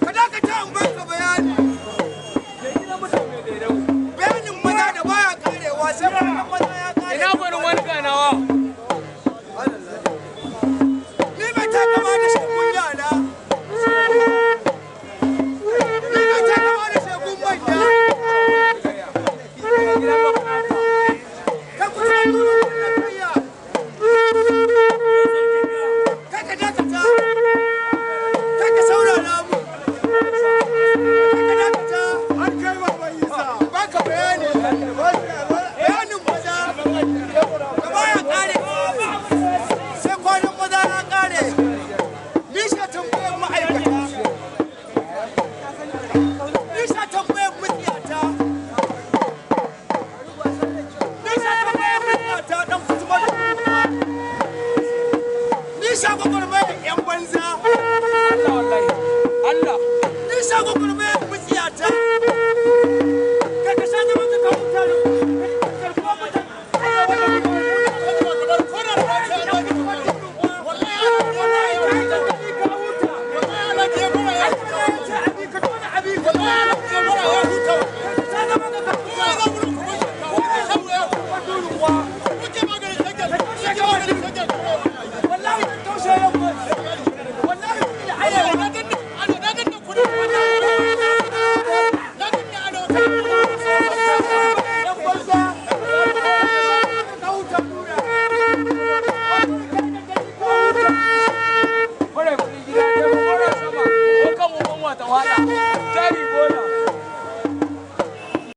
Ka dakata in baka bayani. Bayanin maza da baya karewa sai kwanan maza ya kare. Ina gwanin wani ganawa. Ni mai takama da shegun yara. Ni mai takama da shegun manya. Ka kusa duru wannan kayya. Kai ka dakata. Kai ka saurara mu. Kai ka dakata. An kai Baban Isa. Baka bayani. Bayanin maza da baya karewa sai kwanan maza ya kare. Ni sha tambayar ma'aikata. Ni sha tambayar mutiyata. Ni sha tambayar mutiyata dan kutumar da kuma. Ni sha gwagwarmayar 'yan banza. Allah wallahi. Allah. Ni sha gwagwarmayar mutiyata. Kai ka sha zaman ka kawo mutane. Karkuwa mutane. Kore kuri gida ta kore sama. Ko kan uban wata wada. Jari bola.